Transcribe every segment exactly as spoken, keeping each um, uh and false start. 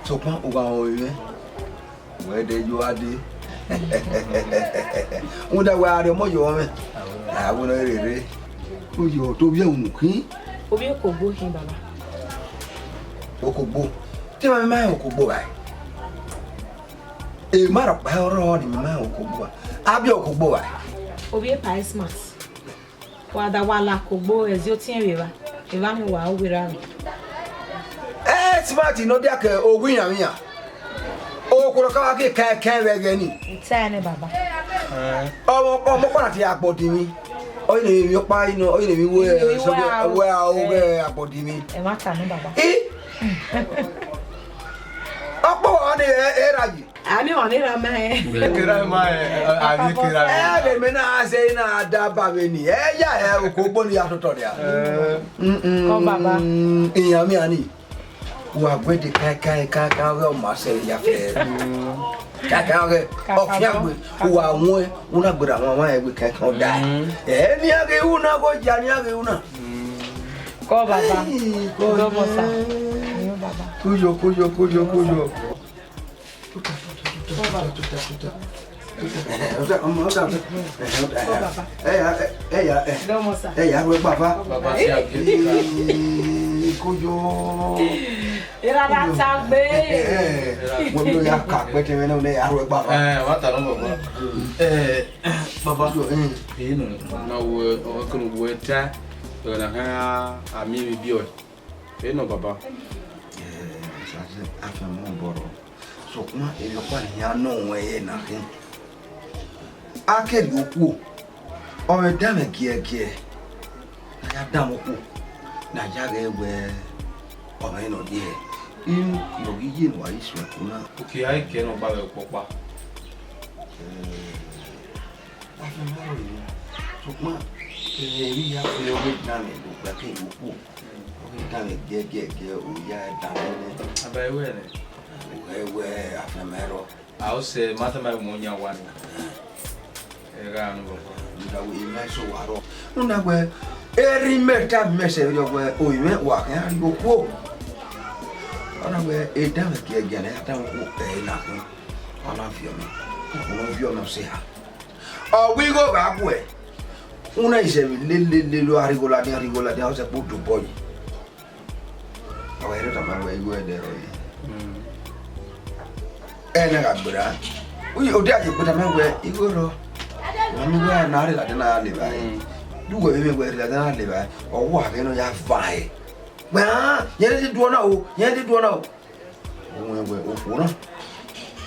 Sokpan uwa ọre mwẹ, wẹ dẹ yo a de. Rhunmwuda wẹ a rhie ọmọ ye ọmwẹ, a wẹ ne ọ rere. Oyo, te ovbi unu khin? Ovbi okogbo khin, baba. Okogbo? Te ma ma okogbo ra? E ma rhọkpa ọrọre ne ma okogbo ra. A biẹ okogbo ra? Ovbi epa smart. Wa da wa la kogbo, ẹzi otiẹn vbe evba, evba ni wa werriegbe. Ẹ smart nọ dia ke owa iran vbe iran. Okhuo ka wa ke kẹkẹ vbe ẹghẹ ni. Ita ẹnẹ, baba. Ọmọ ọmọ kpọna ti agbọdin mi. Ọ yẹ ne emwi ọkpa ino, ọ yẹ ne emwi wẹ, wẹ a oghe agbọdin mi. Ẹ ma ta nọ, baba. I. Ọkpọ wa ni era yi. Ami wa ni ra ma ẹ. Kera ma ẹ, a vbe kera. Ẹ vbe mẹ na sẹ na da ba vbe ni. Ẹ ya ẹ okogbo ni ya totọ dia. Kọ baba. Iran mi ani. Wa gbe de kai kai kai kai ọghe ọ ma sẹ ya fẹ. Kai kai ọghe ọ fian gbe. Wa wọn una gbera wọn wan ẹgbe kai kai da. Ẹ ni a ghe una go ja ni a ghe una. Kọ baba. Kọ baba. Kuyo kuyo kuyo kuyo. Ẹ ya, ẹ, ẹ ya, ẹ. Ẹ ya ru ẹgba fa. Baba ti a bi. Ee, koyo. Erha na ta gbe. Ẹ, ẹ, wẹ mi ya ka kpẹtẹ mwẹ na, ne ya ru ẹgba fa. Ẹ, wa ta nọ, baba. Ẹ, baba. Koyo, ẹ. Ẹ, no, na wẹ, ọ, kunu wẹ ta, ẹ, na ha, a mi bi ọ. Ẹ nọ, baba. Ẹ, afianma obọ rrọọ. Sokpan emwiọkpa ne iran nọ ruẹn ẹre na khin. A ke rhie okuo, ọ mwẹ danmwẹ giẹgiẹ ne a ya danmwẹ okuo, ne a ya ghẹ wẹ ọ mwẹ ne ọ ye hẹ. Inu ne ọ ghi ye ne uwa ghi suẹn ko na. Uki a i ke ne ọ gba vbe ọkpọkpa. Ẹ, afianma rrọọ, sokpan, ẹ, emwi ya fẹ ọ ghi danmwẹ do gba ke rhie okuo. Ọ ghi danmwẹ giẹgiẹgiẹ, u ya danmwẹ nẹ. Aba i wẹ nẹ? U ghẹ wẹ afianma rrọọ. A o sẹ, ma tama mu yan wa ni. Ẹ gha nu baba. Nda wẹ imẹ so wa rrọọ. Una wẹ, erha imẹ tama imẹ sẹ vberriọ wẹ, orinmwẹ wa khian rhie okuo. Ọ na wẹ, edanmwẹ giẹgiẹ ne a ya danmwẹ okuo, ẹ na khin. Ọ na viọ mẹ. Ọ na viọ mẹ, ọ sẹ ha. Ọ wẹ igho gha guẹ, una isẹ vbe lelelele, a rhie igho ladian, a rhie igho ladian, ọ sẹ kpo dobọ yi. Ọ ghẹ rre tama wẹ igho ẹdẹ rrọọ yi. Ẹ na gha gberra. Uyi, ọ dia ye kpe tama wẹ igho rrọọ. Wa mi wẹ na rhie ladian na levba ẹre. Du wẹ vbe mwẹ wẹ rhie ladian na levba ẹre. Ọ wa ghẹ ne ọ ya van ẹre. Wẹ a, yẹn te duọ na o, yẹn te duọ na o. Uwẹ wẹ okhuo na,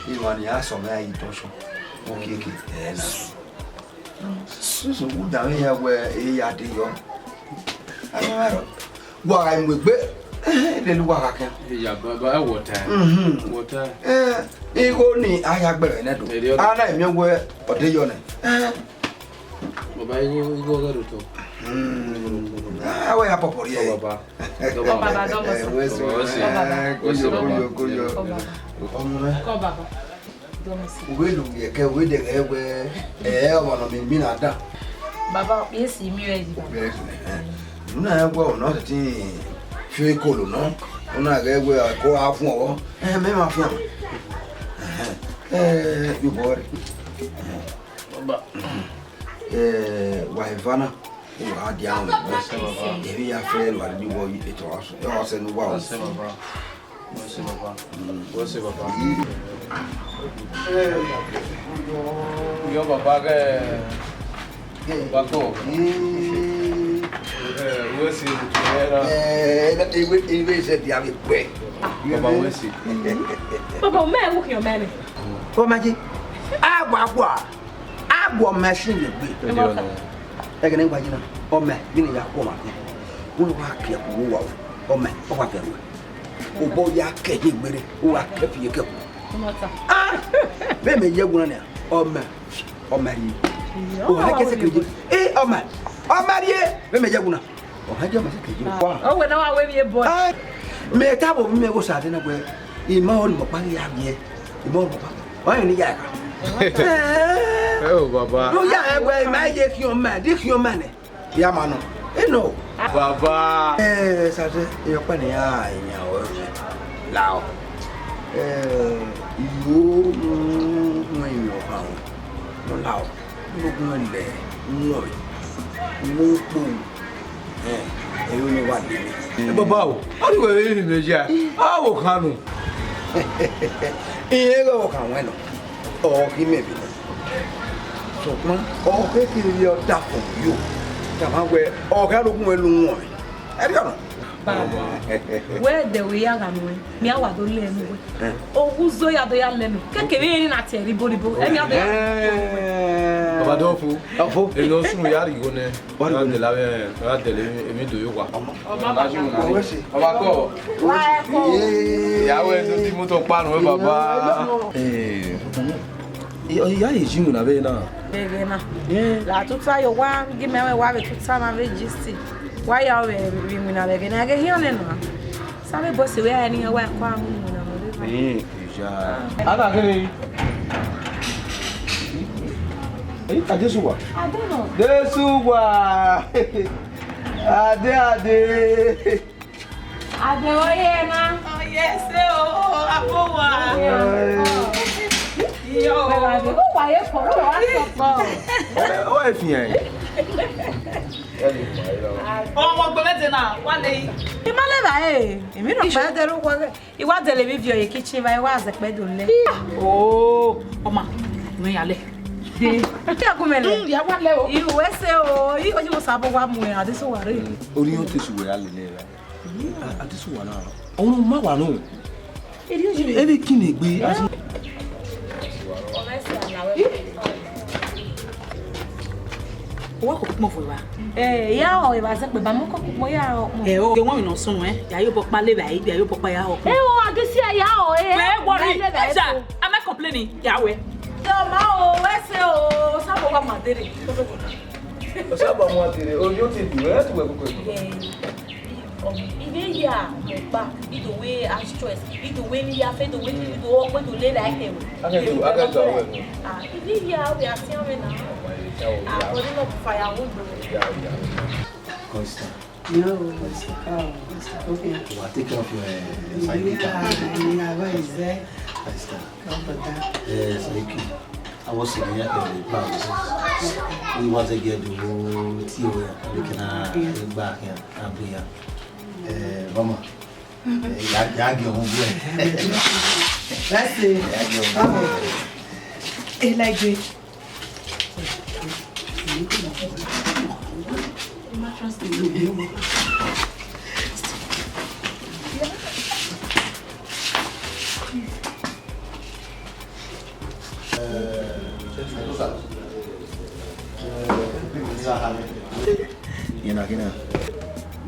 emwa ni a sẹ ọmwa ẹre yi dọshọ, okiekie ẹ na. Susu uwu da mwẹ ya wẹ e ya de yọ. Aro, wa gha mu egbe, lele uwa gha khian. Iya, baba, ẹ wọta. Mhm. Wọta. Eh, igho ni a ya gbẹrẹ nẹ do. Eri ọdọ. A na miẹn wẹ ọ de yọ nẹ. Eh. Baba, igho, igho ọghe rotọ. Mm. A wẹ ya pọpọ rhie. Ọ, baba. Dọ baba. Baba, dọ mọ sa. Eh, wẹ sẹ, baba. Wẹ sẹ, baba. Koyo, koyo, koyo. Kọ baba. Ọmọ mwẹ. Kọ baba. Dọ mọ sa. Uwẹ lu ye kẹ, uwẹ de ghẹ wẹ, ẹ, ọmọ nọ mi, mi na dan. Baba, okpia esi miẹn yi, baba. Okpia esi, eh. Una ẹ wẹ ọna titi fi ekolo nọ. Una ghẹ wẹ ko a fun ọvọ. Eh, mẹ ma fian. Eh, yu bọ rẹ. Baba. Eh, wa eva na. Uwa dia ọmọ. Emwi ya fẹ ne uwa rhie uwẹ yi etọ ọsẹ ne uwa o. Wẹ sẹ, baba. Wẹ sẹ, baba. Wẹ sẹ, baba. Yọ baba ghẹ. Baba ko. Eh, wẹ sẹ, baba. Eh, iwe, iwe sẹ dia vbe kpẹ. Baba, wẹ sẹ. Baba, mẹ wu khian mẹ nẹ. Kọ ma je. Agua, agua. Agua machine ye gbe. Ẹghẹ ne wa yi na, ọmọ vbene ya khuọmwa khian, u wa kie ẹkpo vbe uwa o, ọmọ ọ wa vẹ ruẹ. Obọ ya kẹ ehe gbere, u wa kẹ fi ye kẹ ẹkpo. Ah, vbe mẹ ye ẹwu na nian, ọmọ, ọmọ rhie. O wa kẹ sẹ kere je. Eh, ọmọ, ọmọ rhie, vbe mẹ ye ẹwu na. Ọ ha je ọmọ sẹ kere je. Ọ wẹ na wa wẹ vbe bọ. Ah, mẹ tabo vbe mẹ gho sa de na wẹ, ima ọrọre ọkpa ghi ya viẹ, ima ọrọre ọkpa. Wa yẹn ne ya ẹka. Ẹ o, baba. Do ya ẹwẹ, ima ye khian ọmọ, de khian ọmọ nẹ. Ya ma nọ. Eno. Baba. Eh, Sade, iyọkpa ne ya yan ọre rre. Lao. Eh, iyo, mm, mm, iyọkpa, mm, lao. Unu gun lẹ, unu ọre. Unu kpo. Eh, ẹre unu wa lele. Eh, baba o, ọ ni wẹ vbe rin mẹ ya. A wo khanu. Irẹn ghe ọvbokhan wẹn nọ, ọ ghi mẹ vbe nọ. Sokpan, ọ kherhe kherhe ọ da fo yo, tama wẹ, ọ gha ro gun ẹn lu wọn. Ẹriọ nọ. Baba, wẹ dẹ wẹ ya gha nuẹn, mẹ a wa do lẹ ẹmwẹ wẹ. Eh. Oghẹ uzo ya do ya lẹ mẹ. Kẹkẹ vbe rẹn na tie riboribo, ẹmwẹ a do ya. Eh. Baba dọfo. Ọfo. Eno sunu ya righo nẹ. Wa righo nẹ. Wa dẹlẹ avbe, wa dẹlẹ emwi do yo wa. Ọmọ. Ọmọ baba ko. Wa ẹkọ. Ìyàwó ẹ tó ti mú tó pa nù ẹ baba. Eh. Ọ ya ye ji wina vbe na. Vbe na. Eh. La tuta yo wa, gi mẹ wẹ wa vbe tuta na vbe gist. Wa ya vbe vbe wina vbe na. Ghe hian nẹ na. Sabe boss wẹ a ni wa kwa mu wina vbe. Eh, ja. Ana kini. Eh, Adesuwa. Ade nọ. Adesuwa. Ade, Ade. Ade, ọ ye na? Ọ ye sẹ o, abo wa. Iyo. Wẹ gha dee, ọ wa ye kọ, ọ wa sọkpọ. Ọ, ọ, e fian. Ọmọ gbe mẹ dee na, wa le. I ma le ba e, emwi nọ kpa dẹ ru wẹ. I wa dele emwi viọ ye kitchen va, I wa zẹ kpẹ do lẹ. Oh, ọma, mẹ ya lẹ. Dee. Te a gu mẹ lẹ. Mm, ya wa lẹ o. I wẹ sẹ o, I, oyi wo Osanobua mu ẹ, Adesuwa rre. Orhiọn te su wẹ ya lele ra. A, Adesuwa na, ọmwa ma wa nọ. Ẹ vbe kine egbe. Uwa koko kpọn fo evba. Eh, ya họ evba zẹkpẹ, ba mọ koko kpọn ya họ kpọn. Ẹ o, ẹ wọn nọ sunu ẹ, ya yo bọkpa le vbe, ya yo bọkpa ya họ kpọn. Ẹ o, Adesuwa ya họ ẹ. Wẹ wọri, am I complaining? Ya wẹ. Yo ma o, wẹ sẹ o, Osanobua ma dere. Osanobua ma dere, o yo te bi, wẹ tu wẹ koko. Ivie ya ọkpa, ido wẹ actress, ido wẹ ni ya fe, ido wẹ ni do ọkpẹ do le like him. Ivie ya wẹ asian wẹ na. Ah, body no fire wood. Costa. No. Costa. Oh, okay. Well, take care of your, uh, side. Yeah, yeah, where is that? Costa. Come for that. Eh, Saiki. I was sitting here at the bar. We was a girl who tea we can back here and be here. Eh, mama. Ya, ya gẹ ọmọ bro. That's it. Ya gẹ ọmọ. Come on. He like it. Yẹn na kí na.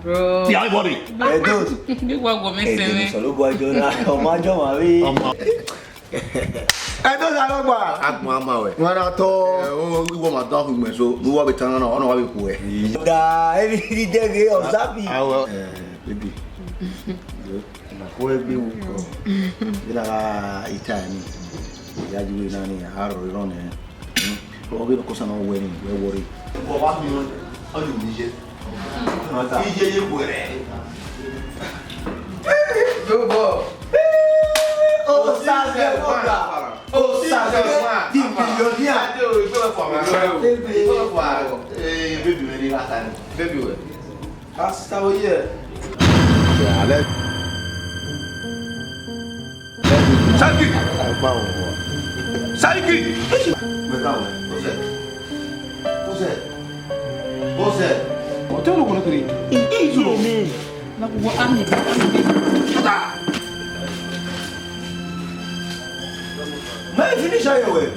Bro. Ti a body. Ẹ dọ̀tí. Bí wàá gbọ́ mi sẹ́mi. Ẹ dọ̀tí sọ̀rọ̀ bọ́ ẹjọ́ náà. Ọmọ ajọ́ wà rí. Ọmọ. Ẹ dọ̀tí sọ̀rọ̀ gbà. Agbọn ama wẹ̀. Wọn na tọ́. Ẹ, o, ìwọ ma dán fún gbẹ̀so. Ní wọ́n bẹ tán náà, ọ̀nà wà bẹ kú ẹ. Da, ẹ bí dídẹ́ gẹ ọ̀sábì. Awọ. Ẹ, baby. Ko egbe wu ko. Ira ita ni. Ya ju na ni aro iro ne. O gbe ko sana we ni, we worry. Ko wa mi o, o ju mi je. Iye ye were. Yo bo. O sa se ko da. O sa se ko da. Di billionaire. Ade o gbe wa kwa ma. Baby. Gbe wa kwa. Eh, baby, we ni lata ni. Baby we. Pastor Oye. Saiki! Saiki! Wake up. What's that? What's that? What's that? Hotel no kono kiri. Iji eme. Na ko ami, ami. Shut up! Man, finish your way.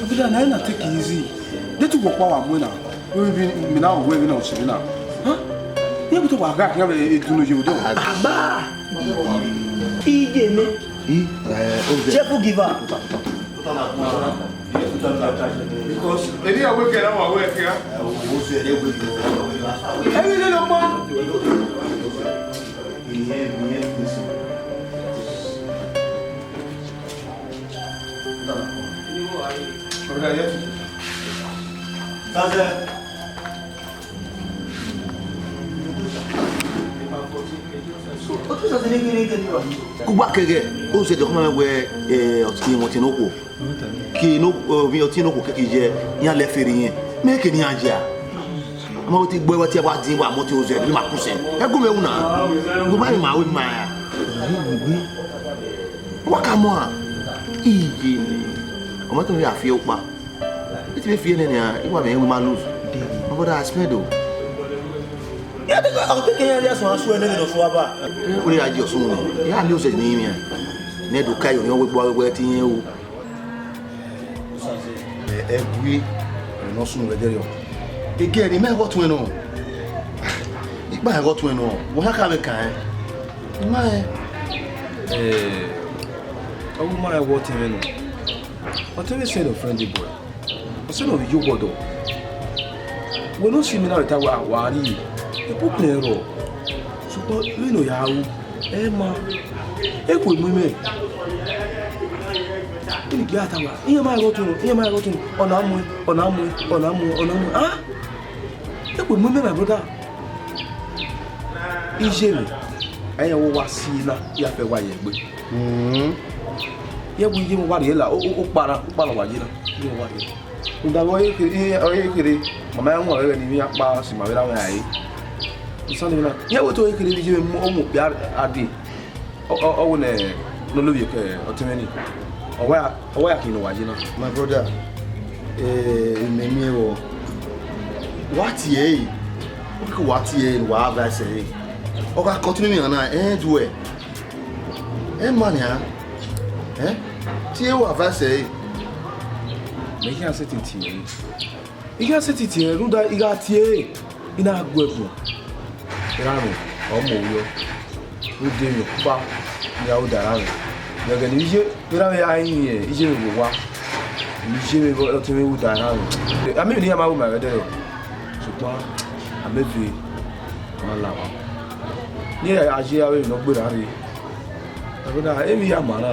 Ọbida na, na take it easy. De tu wọ kpa wa mu na. Maybe mi na wẹ mi na ọchẹ na. Huh? Ye bu to wa ga kan be e dunu ye do. Agba. Ije me. Cheerful giver. Because any away can I wear here. Every little one. Ugbakẹghẹ, ozẹdẹ ọkhọ ma mwẹ wẹ, eh, ọtẹn, ọtẹn ne okhuo. Ke ne ovbi ọtẹn ne okhuo keke ye, iran lẹ fere irẹn. Mẹ ke ne iran ya. A ma wẹ te gbe wẹ te wa din wa mọ te ozẹdẹ, ma ku sẹ. Ẹgu mwẹ wu na. Gu ma ma wẹ ma ya. Wa ka mọ a. Iye. Ọ ma tọ ya fi okpa. Iti vbe fi ẹnẹ nia, I wa mwẹ ma lose. My brother, I spend o. Ya de ka, ọ te ke ya ya sọ asu ẹnẹ ne ọ sọ aba. Ẹ, wẹ ya ji ọsun ne. Ya lose ni mi a. Ne do ka yo, yo we gbo we ti yen o. Ẹ, ẹ gui, ẹ nọ sunu vbe dẹrriọ. Ege ne ima ẹghọ tuẹn nọ. Ikpa ẹghọ tuẹn nọ. Wẹ ha ka vbe kan ẹ. Ima ẹ. Ẹ, ọ gu ma ẹghọ tuẹn nọ. Ọ te vbe sẹ the friendly boy. Ọ sẹ ne ọ vbe yo wọdọ. Wẹ ne ọ si mẹ na vbe ta wa, wa rrie. Epo kpẹn rrọọ. Sokpan vbene ọ ya ru, ẹ ma. Ekhue mu imẹ. Vbene I gbe a ta wa, iran ma ẹghọ tuẹn nọ, iran ma ẹghọ tuẹn nọ. Ọ na mu, ọ na mu, ọ na mu, ọ na mu. Ah! Ekhue mu imẹ, my brother. Iye mwẹ, ẹ i ya vbe wa si na, ya fẹ wa ye egbe. Mm. Ye wo iye mwẹ wa rhie la, o, o, okpara, okpara wa ye na, iye mwẹ wa rhie. Rhunmwuda vbe ọ ye kherhe, ọ ye kherhe, ma ma rẹn wọn ẹghẹ ne I vbe ya kpa si ma vbe ra mwẹ rae. Isan ni na, ye wo to ye kherhe vbe iye mwẹ mu, ọ mu okpia a dee. Ọ, ọ, ọ wẹ ne, ne olobie ke ọtẹn mwẹ ni. Ọ wa, ọ wa ya khin ne uwa ye na. My brother, eh, imẹ miẹn vbọ. Wa tie ẹre, ọ ke wa tie ẹre, wa advice ẹre. Ọ gha continue ni na, ẹ duẹ. Ẹ ma nian, ẹ? Tie wa advice ẹre. Mẹ khian sẹtin tie ẹre. I gha sẹtin tie ẹre, rhunmwuda I gha tie ẹre, I na gu ẹre guan. Erha mwẹ, ọ mu ovbiọ. Rhunmwuda emwi ọkpa ne a ru da erha mwẹ. Vbe ẹghẹ ne iye, erha mwẹ ya rinmwian iye mwẹ vbe owa. Iye mwẹ vbe ọtẹn mwẹ ru da erha mwẹ. A miẹn emwi ne iran ma ru ma vbe ẹdẹrriọ. Sokpan, a miẹn eve ma la owa. Ne a ye avbe emwi ne ọ gberra rre. Ẹghẹ na, emwi ya ma na.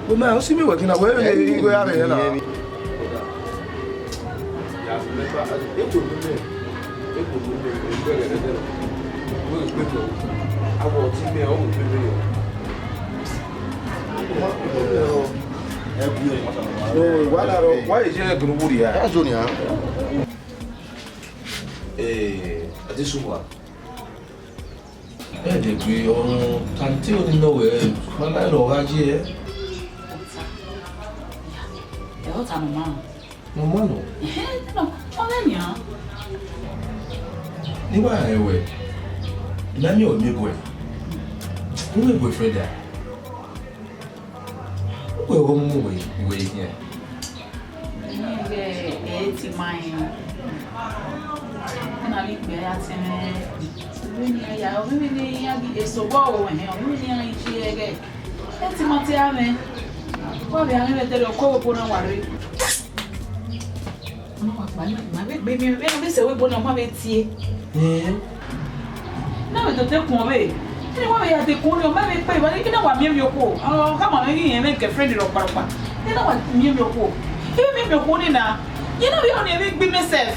Wẹ ma, ọ si miẹn wẹ kina, wẹ vbe igho ya vbe hẹ na. No, wa la rọ, wa ye je group ria. Ya zo nia. Eh, Adesua. Ẹ dẹ gbe ọmọ tante oni nọ wẹ, ma na nọ gha ye. Ẹ ọta nọ ma. Nọ ma nọ. Ẹhẹn, nọ, ọ ghẹ nian. Ni wa rẹ wẹ, na mi ọ mi bọẹ. U mi boyfriend a. Wẹ ọghe ọmọ wẹ, wẹ hian. Ẹ ti ma rẹn. Ẹna vbe ikpẹ ya tẹn mwẹ. Vbene iran ya, vbene iran ghi eso vbọ o, ẹhẹn, vbene iran ghi je ẹghẹ. Ẹ ti ma te a mwẹ. Wa vbe a mwẹ vbe ẹdẹrriọ, ọkọ obo na wa rre. Ọ na wa kpa, ma vbe gbe miẹn, vbene ọ vbe sẹ ẹvbo ebo na, ọ ma vbe tie. Ẹn. Na vbe do dekun ọvbe. Ene wa vbe ya dekun ni, ọ ma vbe kpe, ene wa miẹn emwi okhuo. Ọ khama mwẹ ghi rẹn girlfriend rọkpa rọkpa. Ene wa miẹn emwi okhuo. I miẹn emwi okhuo ni na. Ye na vbe ọni emwi gbe imẹ sef.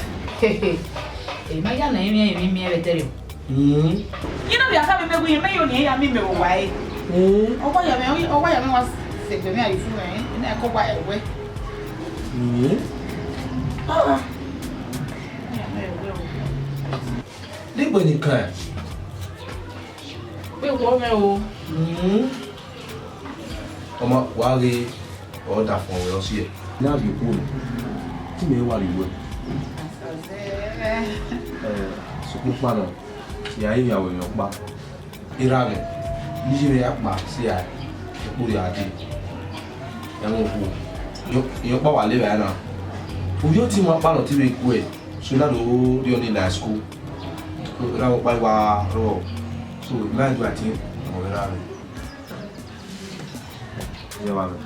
Emwi ya na emwi, emwi miẹn vbe ẹdẹrriọ. Mm. Ye na vbe a khama mwẹ wẹẹ, imẹ yo ni ya miẹn emwi vbe owa ẹre. Mm. Ọ wa ya mwẹ, ọ wa ya mwẹ wa sẹ egbe mwẹ a ye fu mwẹ, ene ẹko wa ẹwẹ. Mm. Ah. Ọ ya mwẹ ẹwẹ o. Degbe ni kan. Vbe wọ mwẹ o. Mm. Ọ ma wa ghe, ọ da fọn wẹ ọ si ẹe. Ne a vbe okhuo nẹ, te imẹ wa rrie uwẹ. Eh, sokpan ukpa nọ, ya rinmwian wẹ emwi ọkpa. Erha mwẹ, ne iye mwẹ ya kpa si a, ekpo rhia dee. Ẹmwẹ okhuo, irẹn ọkpa wa le vbe a na. Ovbi ọtẹn mwẹ ọkpa nọ te vbe guẹ, so na do rrie ọni la school. Erha mwẹ ọkpa wa rrọọ, so na do a tin, ọmọ vbe erha mwẹ. Iye wa mwẹ.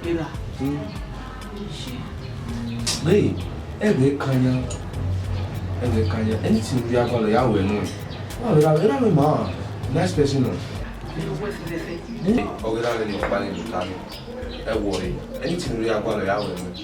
Erha. Hmm. Hey, ẹghẹ kan yan, ẹghẹ kan yan, anything ne u ya gualọ ya wẹ nẹ. Wa vbe erha mwẹ, erha mwẹ ma, nice person nọ. Ọghe erha mwẹ ni ọkpa ni do ta nẹ. Ẹ wọrẹ, anything ne u ya gualọ ya wẹ nẹ.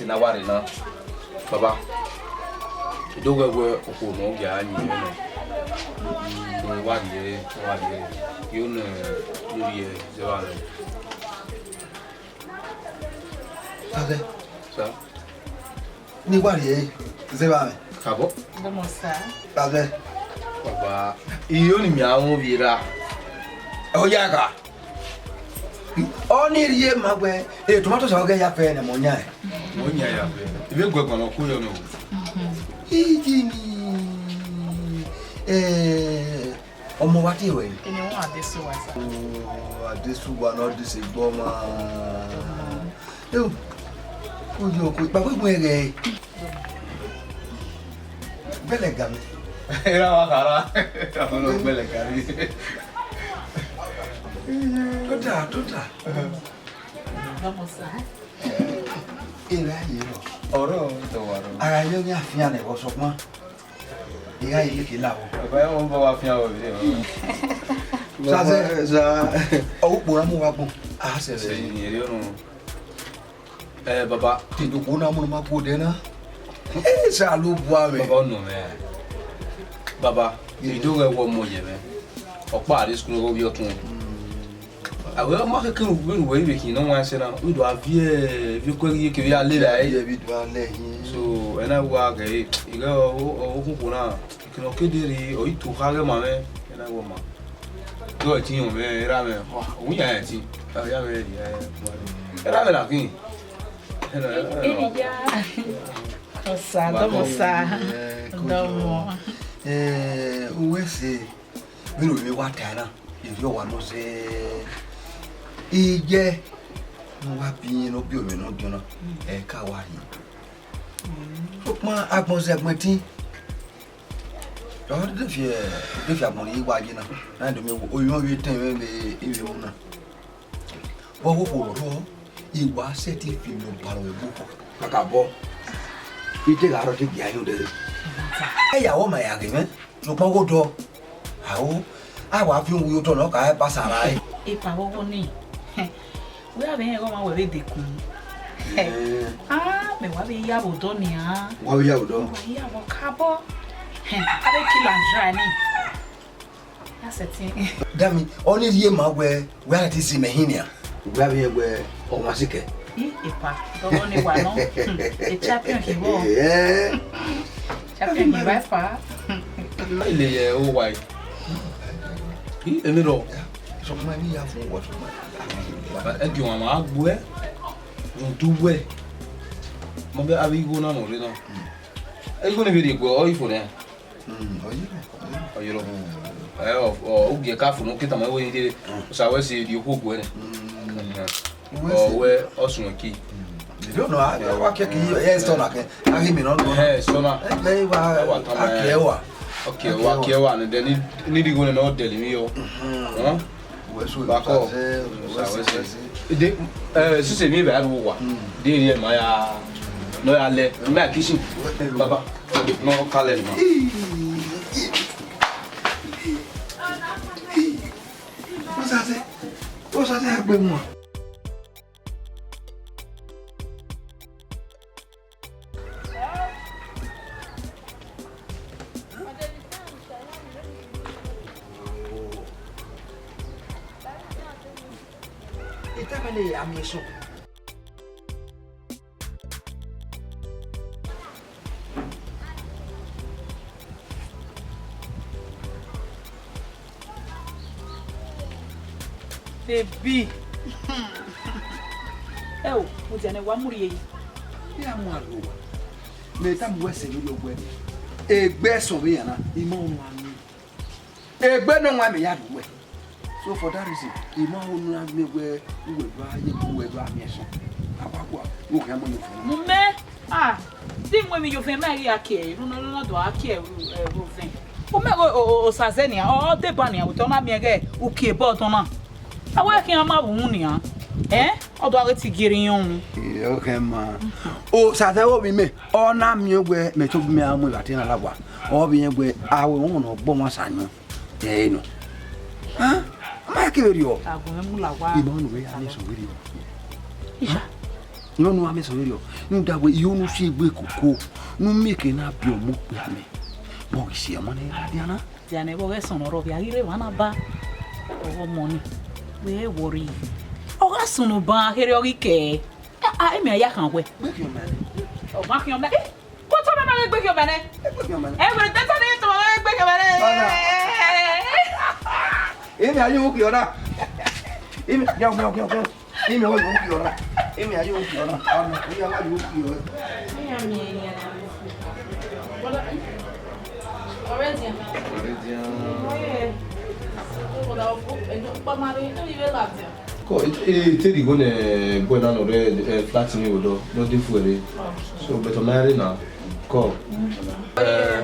te ne a wa rre na. Baba, I do wẹ wẹ okhuo ne ọ gia yin mwẹ nọ. Wa rhie, wa rhie. Yo ne u rhie zẹ vbe mwẹ. Aghẹ. Sa. Ne I wa rhie zẹ vbe mwẹ. Kabọ. Bomo sa. Aghẹ. Baba, iyo ni mi a wọn vbe ra. Ọ ya gha. Ọ ni rhie ma wẹ, e tomato sa ọghe ya fẹ ne mọ yan. Mọ yan ya fẹ. Ivbi guẹguan ne ọ ku yọ nọ. Iji ni. Eh, ọmọ wa tie wẹ. Ene wọn Adesuwa sa. Oh, Adesuwa ne ọ dese gbọ ma. Eu, ko yo ko, pa we mu ẹghẹ. Bẹlẹ ga mẹ. Era wa khara. Ọmọ gbẹlẹ kari. Tota, tota. Vamos a. Era ye rọ. Ọrọ, tọ wa rọ. Ara yo ni afian ne vbọ sọkpan. Iran ye leke la vbọ. Baba, ẹ wọn bọ wa fian vbọ vbe. Sase. Sa. Ọ ukpo na mu wa gbọn. A sẹ vbe. Sẹ ni eri ọnu. Eh, baba. Te do ko na mu ma ko de na. Eh, sa lo bua me. Baba, ọnu mẹ. Baba, ido ghẹ wọ mọ yẹ mẹ. Ọkpa ari school gho bi ọtun. Awẹ, ọ ma kẹkẹ ru vbene uwẹ i vbe khin ne ọ wan ẹse na, u do a viẹ, viẹ okuẹ ghi ye kevbe a lele ẹre. Viẹ vbe do a lẹ hin. So, ẹ na wa ghe, ighẹ ọ, ọ, ọ, okhunkhu na, ekene ọ ke de rre, ọ i to kha ghẹ ma mwẹ, ẹ na wa ma. Do ẹtin yọn mwẹ, erha mwẹ, ọ, ọ ya ẹtin, ọ ya mwẹ, ya, ya, erha mwẹ na khin. Ẹ na, ẹ na. Osa, dọmọ osa, dọmọ. Eh, uwẹ sẹ. Vbene ovbi mwẹ wa ta na, erriọ wa nọ zẹ. Iye ne ọ wa biẹ ne ọ biẹ ovbi mwẹ ne ọ diọn na, ẹ ka wa rhie. Sokpan agbọn zẹ agbọn ẹtin, ọ de fi, ọ de fi agbọn rhie wa ye na, na do miẹn wẹẹ, ovbi mwẹ vbe etẹn mwẹ vbe ivbi emu na. Vbe ọghe okhuo rrọọ, I wa sẹtin fi emiọnba rrọọ vbe ẹgbẹe okhuo. Kakabọ, I te gha rrọọ te gia hin odẹ. Ẹ ya wẹ ọ ma ya ghe mwẹ, sokpan ọghe odọ, aro, a wa fi uwu ye otọ ne ọ ka re pastor rae. Epa vbe ọghọ nii, wẹ a vbe rẹn ighe ọmwa wẹ vbe dekun. Eh. Ah, mẹ wa vbe ya vbe odọ nian. Wa vbe ya vbe odọ? Wa ya vbe ọkabọ. A vbe kill and dry nii. That's a thing. Dami, ọ ni rhie ma wẹ, wẹ a ti si mẹ hin nian. Wẹ a vbe rẹn wẹ ọmwa sikẹ. I, epa, dọghọ ne wa nọ. Hmm, e champion khin vbọ. Eh. Champion khin vbọ, epa. Ile ye o wa. I, emi rọ. Sokpan emwi ya fun wọ sokpan. Ẹ gi wan ma gbuẹ. Rhunmwuda uwẹ. Ma bẹ avbe igho na nọ rre na. Igho ne vbe rhie gue, ọ i fo nẹ. Mm, ọ yọrọ, ọ yọrọ. Ọ yọrọ. Mm. Ẹ, ọ, ọ, u gie ka fo ne u ke tama wẹ i rre. Mm. Osa wẹ sẹ rhie okhuo guẹ nẹ. Mm. Ọ wẹ ọ suẹn ki. Mm. Ẹ dọnọ, a, wa kẹ ki, ẹ, sọ na kẹ. A ghi mi nọ nọ. Ẹ, sọ na. Ẹ, ẹ, wa, ẹ, wa tama a kẹ wa. Ọ kẹ wa, kẹ wa, ne dẹ ni, ni righo nẹ, ọ dẹlẹ emwi yọ. Mhm. Hẹn? Wẹ so, bakọ. Wẹ so, wẹ so. De, ẹ, sisi emwi vbe a ru wa. Mm. De ri ẹ ma ya, nọ ya lẹ, ma kitchen. Baba. Nọ kalẹ ma. What's that? What's that? Agbe mu. Ita mẹ ne a miẹn sunu. Baby. Ẹ o, mo jẹ ne wa mu rhie yi. Ya mu aro wa. Mẹ tama wẹ sẹ vberriọ wẹ, egbe ẹsọn vbe yan na, I ma unu a miẹn. Egbe nọ wan mẹ ya do wẹ. So for that reason, I ma unu a miẹn wẹ uwẹ do a ye, uwẹ do a miẹn sẹ. A wa gua, wo khian mu ye ofẹn. Mu mẹ, ah, di mu emwi ye ofẹn, mẹ ghi a kie, unu nọ do a kie ru, eh, ru ofẹn. U mẹ ghe o, o, Osaze nian, ọ deba nian, otọ na miẹn ghẹ u kie ebe ọdọn na. A wẹ khian ma vbe uhunmwu nian, eh? Ọ do a ghe te I gie erriọ iyọnrẹn. Iyọnrẹn ma. Osaze vbe ovbi mẹ, ọ na miẹn wẹ mẹ tobọ mẹ a mu evba te na la wa. Ọ vbe rẹn wẹ a wẹ ọmọ ne ọ gbe ọmwa sa yọn. Ẹ nọ. Ah, a ma kevbe rriọ. Agbọn mwẹ mu la wa. I ma unu vbe ya miẹn sẹ vberriọ. Isha. I ma unu a miẹn sẹ vberriọ. Rhunmwuda wẹ, I unu si egbe koko. Ne u miẹn eke na biẹ ọmọ okpia mẹ. Vbọ ghi si ọmọ ne a dia na. Dia nẹ vbe ọghe ẹsọn ne ọ rrọọ, vbe a ghi rre emwa na ba ọghe ọmọ ni, wẹ worry. Ọ gha sunu ban kherhe ọ ghi kẹ. A, a, emwi a ya khan wẹ. Gbe khian mẹ nẹ. Ọ ma khian mẹ. Eh, ko tọ na na gbe khian mẹ nẹ. Gbe khian mẹ nẹ. Ẹ wẹ, de tọ na tọ na gbe khian mẹ nẹ. Ọna. Emwi a ye u khian na. Emwi, khian, khian, khian, khian. Imi ọ yo uki ọna. Imi a yo uki ọna. Ọna, imi a ma yo uki ọna. Ọrẹ dian. Ọrẹ dian. Ko, e, e, te righo ne boy na nọ rre, eh, flat ni odọ, no dey fuere. So, but ọ ma rre na. Ko. Eh.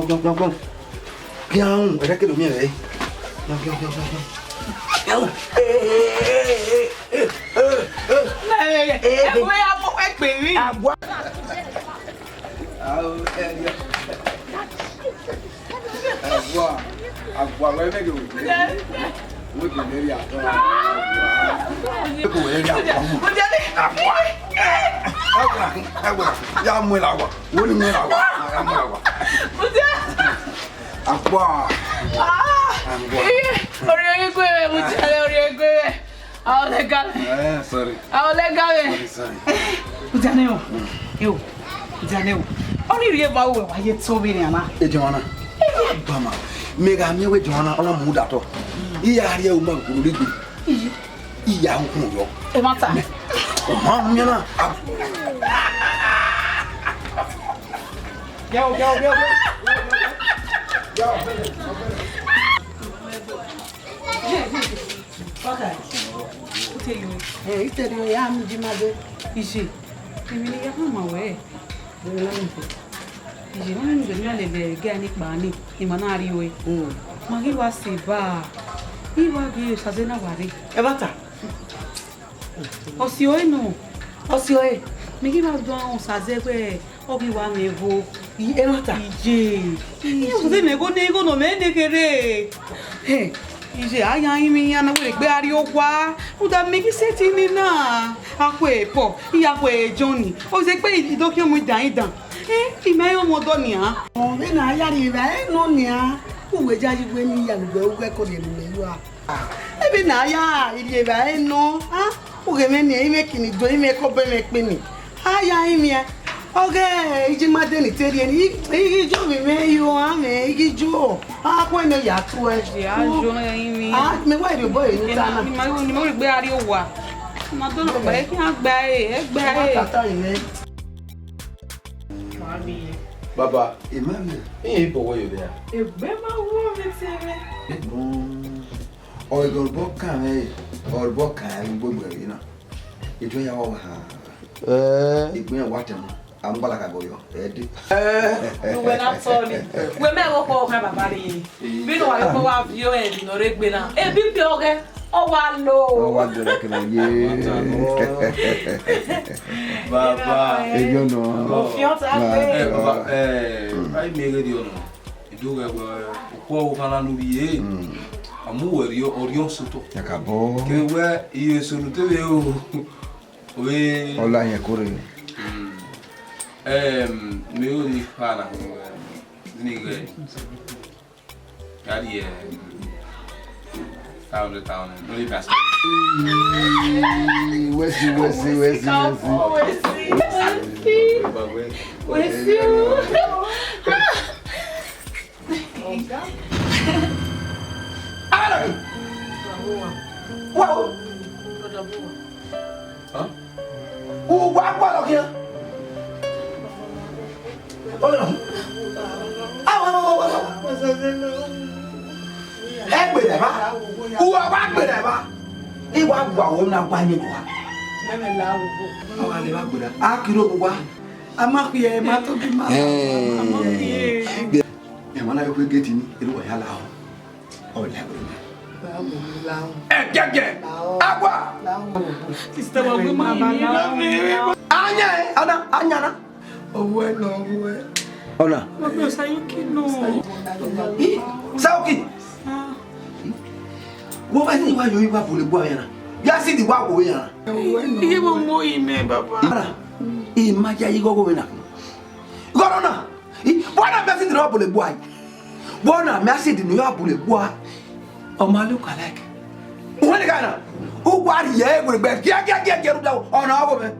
Ọgiọngiọngiọngiọn. Khian, ẹrẹ kere miẹn rẹ. Ọgiọngiọngiọngiọn. Khian. Ẹ, ẹ, ẹ, ẹ, ẹ, ẹ, ẹ, ẹ, ẹ, ẹ, ẹ, ẹ, ẹ, ẹ, ẹ, ẹ, ẹ, ẹ, ẹ, Pè mí. Agua. Agua. Agua, wẹ mẹ do. Wẹ do mẹ ya. Wẹ do mẹ ya. Agua. Agua. Agua. Ya mu la agua. Wẹ ni mu la agua. Ya mu la agua. Agua. Agua. Orí orí kò rẹ̀, mo jẹ́ orí ẹgbẹ́ rẹ̀. Aolẹga mwẹ. Eh, sorry. Aolẹga mwẹ. Sorry, sorry. Udianẹ o. Eo. Udianẹ o. Ọ ni rhie eva uwẹ wa ye tọ vbe nian na. Ejohanna. Bama. Mẹ gha miẹn wẹ Ejohanna, ọ na mu da tọ. I ya rhie uma gulu rigbe. I ya hu yọ. Ẹ ma ta. Ọ ma miẹn na. Gẹo, gẹo, gẹo, gẹo. Gẹo. Paka. Ute yo. Eh, ite yo ya mi ji ma de. Ije. Èmi ni ya ma wẹ. Bẹrẹ la mi. Ije, ma mi ni lele ga ni kpa ni. Ima na ri we. Mm. Ma ghi wa se ba. I wa ghi Osaze na wa re. Ẹ ba ta. Ọ si ọre nọ. Ọ si ọre. Mi ghi wa do Osaze wẹ. Ọ ghi wa mwẹ ẹvbo. I, ẹ ma ta. Ije. Ije, ọ sẹ mẹ igho ne igho nọ mẹ ne kherhe. He, ije, a ya rinmwian na wẹ egbe a rrie owa. Rhunmwuda mẹ ghi sẹtin ni na. A khue Paul, I ya khue Johnny. Ọ zẹ gbe I do khian mu idan idan. Eh, I ma rẹn ọmọ ọdọ nian. Ọ vbe na ya rhie evbare nọ nian. Uwẹ ya yi wẹ ne I ya lugbe ughẹ kọ rhie ne imẹ ru a. Ebe ne a ya rhie evbare nọ, a, u ghe mwẹ nian, imẹ kini do, imẹ kọbọ mwẹ kpe ni. A ya rinmwian, ọghe ijima de ni te rhie ni, i, i, ijo vbe mwẹ yo, a mwẹ, i ghi jo, a khuẹ ne ya tuẹ. Ije, a jo rinmwian. A, mẹ wa rhie obọ re ne u ta na. Ni ma, ni ma gbe a rrie owa. Ma do nọ gba, e khian gba ẹre, ẹ gba ẹre. Tata rẹ. Baba, Emmanuel, iye ibọ wẹ yo vbe a? Egbe ma wo vbe te mwẹ. Egbọn. Ọ ghe ọrubọ kan mwẹ, ọrubọ kan mwẹ gbogbo ẹre na. Etu ya wa ha. Eh. Egbọn wa tẹn mu. A mu gbala ka gọyọ. Ẹ de. Eh. Uwẹ na tọ ni. Wẹ mẹ wo kọ ọkhan baba re. Vbene wa yo kọ wa viọ ẹre nọ re gbe na. Ebi pe ọghẹ, ọ wa lo. Ọ wa lo na kene ye. Baba. Eyo nọ. Ofiọn ta pe. Eh, baba, eh, ai mi ghe di ọnọ. Ido ghẹ wẹ, okhuo ọvbokhan na ne u rhie, a mu wẹ rhie, ọ rhie ọsotọ. Kakabọ. Ke wẹ, iye eso ne u te vbe ro, ọ vbe. Ọ la yẹn kore. Mm. Em, mẹ ro ni kha na, ni ghẹ. Daddy, eh, five hundred thousand. No, you pass. Wesi, wesi, wesi, wesi. Wesi, wesi. Wesi. Wow. Huh? Uwa kpọlọ khian. Ọlọ. Awa, awa, awa, awa. Ẹ gbẹdẹ ba. Uwa wa gbẹdẹ ba. Iwa gba wo na gba ni wa. Awa le ba gbẹdẹ. A kiro wa. A ma khuẹ, ma to bi ma. Eh. A ma khuẹ. Ẹ wọn na yo kwe gate ni, elu wa ya la o. Ọ lẹ wẹ. Ẹgẹgẹ. Agua. Sister wa gbe ma yi ni na mi. Anya, ana, anya na. Ọwẹ nọ, ọwẹ. Ọna. Ọgbẹ Sayoki nọ. Sayoki. Wo va ni wa yo iwa bule gbo ya na. Ya si di wa wo ya na. Iye mo mo yi mẹ, baba. Ara. I ma ya yi gogo na. Gọrọ na. Bọna mẹ acid ne ọ bule gbuai. Bọna mẹ acid ne ọ bule gbuai. Ọ ma look alike. Uwẹ ni ka na. U wa rhie egbe gbe giẹ giẹ giẹ giẹ rhunmwuda ọna ọghe mwẹ.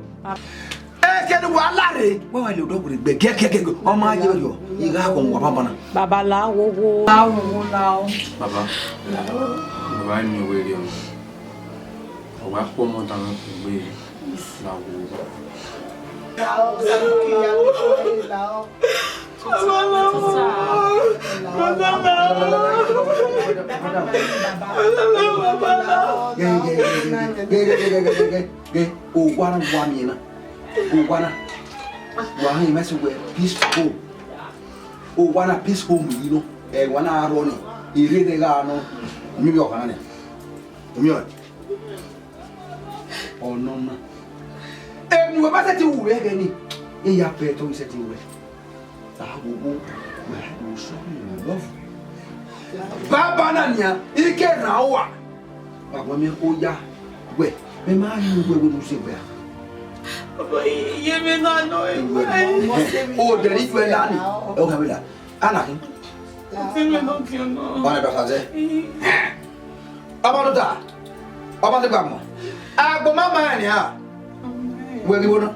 Eke ne wa la rre, wa wa le odọ gbe gbe giẹ giẹ giẹ. Ọ ma ye yọ. I gha ghọ wa banbana. Baba la wo wo. La wo wo la o. Baba. Baba mi wẹ rẹ ọmọ. Ọ wa kpọ ọmọ dan egbe. La wo. Owa na wa miẹn na. Owa na. Wa hẹn mẹ sẹ wẹ peace home. Owa na peace home yi nọ. Ẹ wa na rọ ni. Ire ne gha nọ. Mi bi ọkhan na. Omiọn. Ọnọna. Emwi wẹ ma sẹtin ru vbe ẹghẹ nii, I ya pẹ ẹtọ I sẹtin ru ẹre. Awowo, wẹ a do sọ ne love. Baba na nian, I ke rhan uwa. Wa wẹ mẹ oya, wẹ, mẹ ma yin uwẹ wẹ ne u sẹ wẹ a. Baba, iye mwẹ na nọ, e wẹ. O dẹ ni wẹ la ni, o ka wẹ la. Ana khin. Ọtẹn mwẹ nọ diọn nọ. Ọna ẹbẹ fazẹ. Ọmọ ne u ta, ọmọ ne gba mọ. Agbọn ma ma rẹn nian. Wẹ ghi vbo na?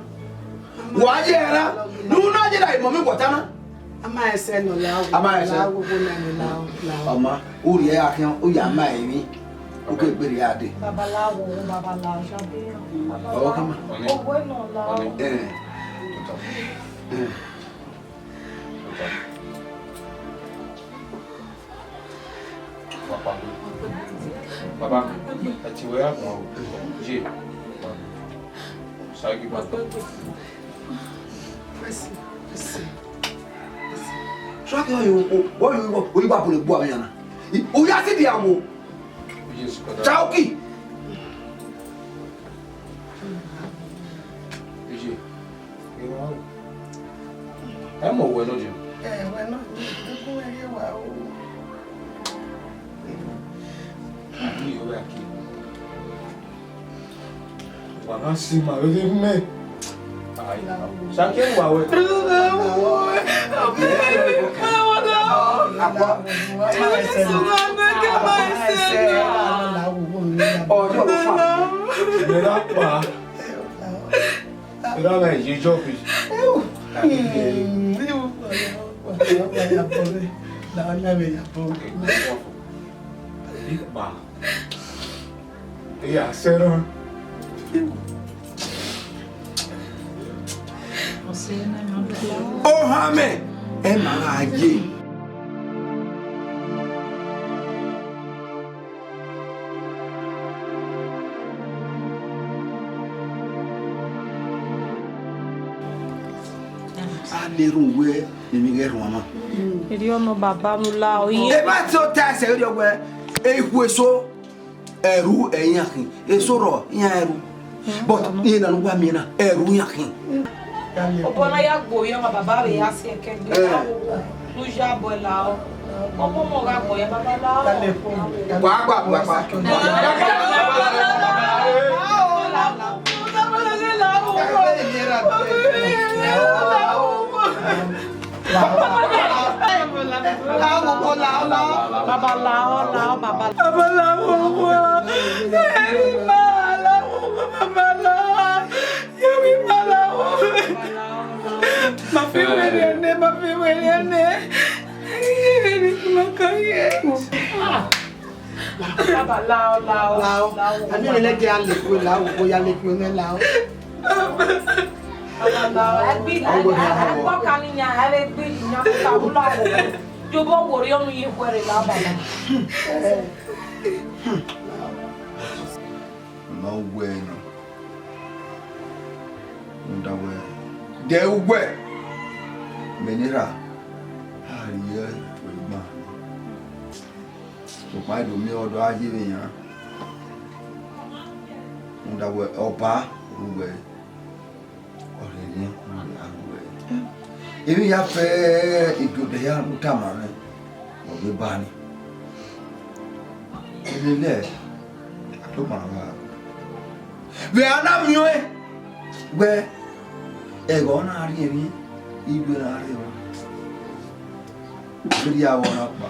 Wa ye ẹre na. Ne u na ye na, imọ mi wọta na. A ma ẹsẹ nọ la o. A ma ẹsẹ. La o, wo na nọ la o, la o. Ọma, u rhie akhian, u ya ma emwi. U ke gbe rhie a dee. Babalao, babalao, ṣabe. Ọwọ kama. Owẹ nọ la o. Eh. Eh. Papa, Papa, ẹ tie wẹ ya gbọn o. Ye. Sagiba. Mercy, mercy, mercy. Sọ ke oyo, oyo, oyo, oyo, wa bọlẹ bu avẹ yan na. I, u ya si dia wo. Yes, brother. Chauki. Ye. Ẹ mọ wẹ nọ jẹ. Ẹ, wẹ nọ, dukun wẹ ye wa o. Ani yo wẹ aki. Wa na si ma vbe mẹ. Ai. Sake wa wẹ. Akwa. Ọjọ́ ló fà. Mẹ ra pa. Mẹ ra la ye jọ bi. Ipa. Iya, sẹ nọ. Ohan mẹ, ẹ ma gha ye. A na erhunmwu wẹ emwi ghẹ rhuanmwa. Erriọ nọ baba mu la o. Eva te ota ẹsẹ erriọ wẹ, e ikhuo eso, ẹru ẹ iran khin, eso rrọọ iran ẹru. But iran na ne uwa miẹn na, ẹru iran khin. Obọ na ya gbe oya ọmwa baba vbe ya si ẹkẹ gbe. Eh. Ne u ya bọ la o. Ọmọ ọmọ gha gbọ ya baba la o. Wa gba, wa gba. Baba la o, la o, baba la o. Baba la o, wa. Eri ma la o, baba la o. Yẹmi ma la o. Ma fi wẹrẹ nẹ, ma fi wẹrẹ nẹ. Yẹmi ma ka ye. Baba la o, la o, la o. Ani mi lẹ gẹ a le kue la o, ko ya le kue nẹ la o. Baba la o. Ẹgbẹ, ẹgbẹ ọka ni yan, ẹ vbe gbe yan ka wula o. Yo bo wo ri ọnu ye khuẹrhẹ la baba. Ma wẹ nọ. Rhunmwuda wẹ, de uwẹ, mẹ ne erha, a rhie egbe. Sokpan e do miẹn ọdọ a ye vbe yan. Rhunmwuda wẹ, ọba ru wẹ, ọ rhie emwi a ru wẹ. Emwi ya fẹ igiodẹ hia mu tama mwẹ, ọ vbe ba ni. Ẹlẹlẹ, a do ma gha. Vbe a na miẹn ọẹn, wẹ, ẹghẹ ọ na rhie emwi, iduẹ na rre emwa. Vbe a vbe na kpa.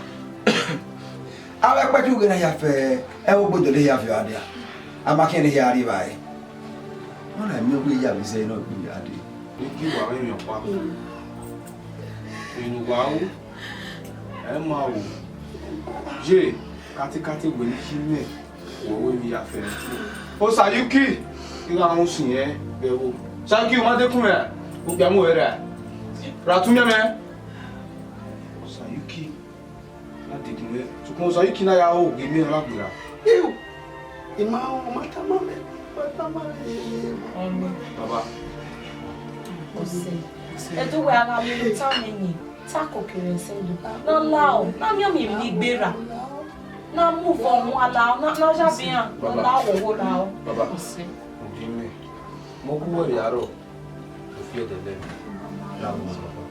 Avbe ẹkpẹti ughe na ya fẹ ẹvbo gbe dọlọ hia viọ a dia. A ma khian ne hia rri evbare. Ọ na miẹn wẹ ya vbe zẹ nọ gbe hia dee. Egi wa mwẹ emwi ọkpa. Enu wa ru, ẹ ma ru. Ye, katikati wẹ ne I si mwẹ, wẹ wẹ emwi ya fẹ. Osayuki, I gha rhun sin ẹn vbe ẹvbo. Osayuki, u ma dekun mwẹ ra? Okpia mu wẹ ra? Ra tu miẹn mwẹ. Osayuki. Na dede mwẹ, sokpan Osayuki na ya ho ogie miẹn ọna gberra. Iu, I ma, ọ ma tama mwẹ, ọ ma tama mwẹ. Baba. Ọsẹ, ẹdẹ uwẹ a gha miẹn ne u tama ẹn, ta koko rẹ sẹ do. Na la o, na miẹn emwi ne I gberra. Na mu vọ wan la o, na, na ya bian, na la o, wo la o. Baba. Ọsẹ. Ogie mwẹ. Mọ gu wẹ vbe arọ, ofi ẹdẹdẹ. Ya wu baba.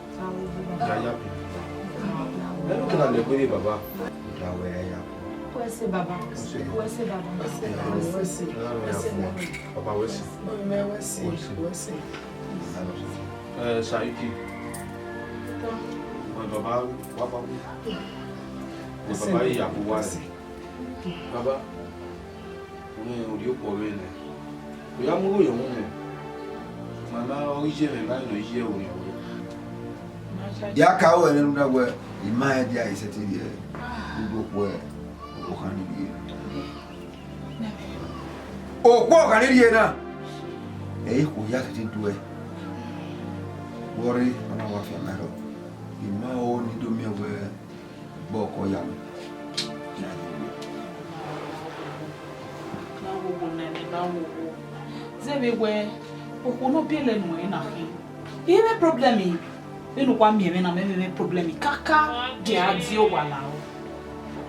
Ya ya bi. Ẹ no kena lẹ gbe baba. Da wẹ ya. Wẹ se baba. Wẹ se baba. Wẹ se. Wẹ se. Baba wẹ se. Wẹ se. Wẹ se. Eh, Saiki. Wẹ baba wa ba wu. Wẹ baba ya bu wa. Baba. Wẹ orhiọkhuẹ vbe nẹ. Ọ ya mu igho ye uhunmwu. Mama ọ ghi ye mwẹ, ma nọ iye ẹvbo nian wẹ. Ya ka ruẹ nẹ rhunmwuda wẹ, I ma rẹn dia I sẹtin rhie udu okhuo ọkhan ni rhie. Okhuo ọkhan ni rhie na, ẹ i khuo ya sẹtin duẹ. Wẹ ọre, a ma wa fian ma rrọọ. I ma ho ne I do miẹn wẹ, gbe ọkọ ya mwẹ. Na wowo nene, na wowo. Zẹ vbe wẹ, okhuo ne ọ biẹlẹ nuẹn na khin. I mwẹ problem, vbene uwa miẹn mwẹ na, mẹ mwẹ problem kaka, gie a die owa la o.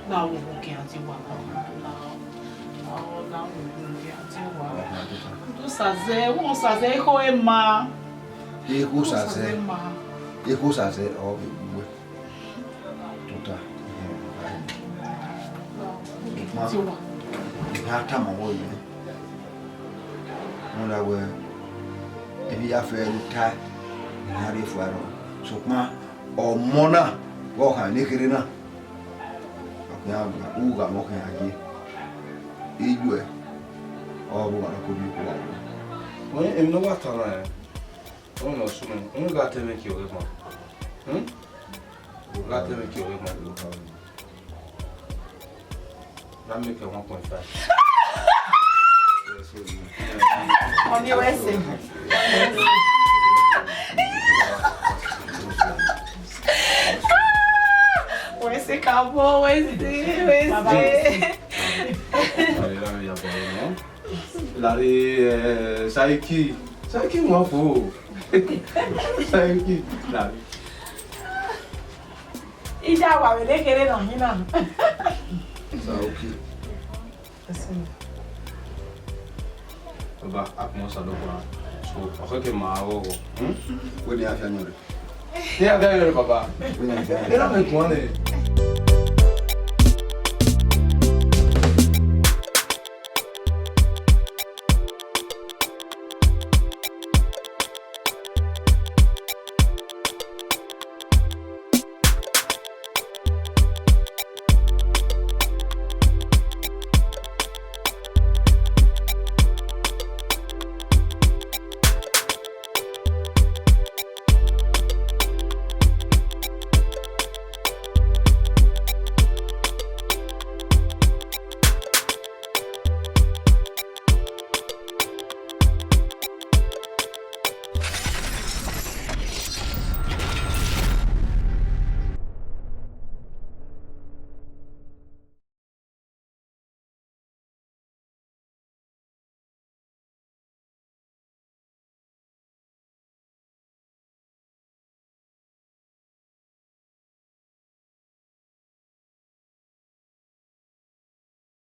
Na wowo, gie a die owa la o. Na, na, na wowo, gie a die owa la o. Udu Osazẹ, udu Osazẹ, ekhọe ma. Ekhọe Osazẹ, ekhọe Osazẹ, ọ vbe gbe uwẹ. Tota, I gha tama ọmọ yẹn. Rhunmwuda wẹ, emwi ya fẹ ne u tae, I na rhie fua rrọọ. Sokpan ọmọ na, vbe ọ khama ne kherhe na, ọ khian gha, u gha mwẹ, ọ khian ye. Iyuẹ, ọ vbe uwa ne ọ ke ovbi okhuo uwa. Emwi ne ọ wa ta na rẹn, ọmọ ne ọ sunu, u gha ta ẹmwẹ gie ọghẹe ma. Hmm? Gha ta ẹmwẹ gie ọghẹe ma. Gha make one point five. Ọni wẹ sẹ. Wẹ sẹ ka bọ, wẹ sẹ, wẹ sẹ. Lare, eh, Saiki. Saiki wọn fo. Saiki, lare. Ija wa vbe ne kherhe nọ hin na. Saiki. Baba, a kpọnmwẹ Osanobua, so, ọ khẹke ma ghọghọ. Hmm? Wẹ ne a fian yọnrẹn. Ne a fian yọnrẹn, baba. Wẹ ne a fian yọnrẹn. Erha mwẹ guan nẹ.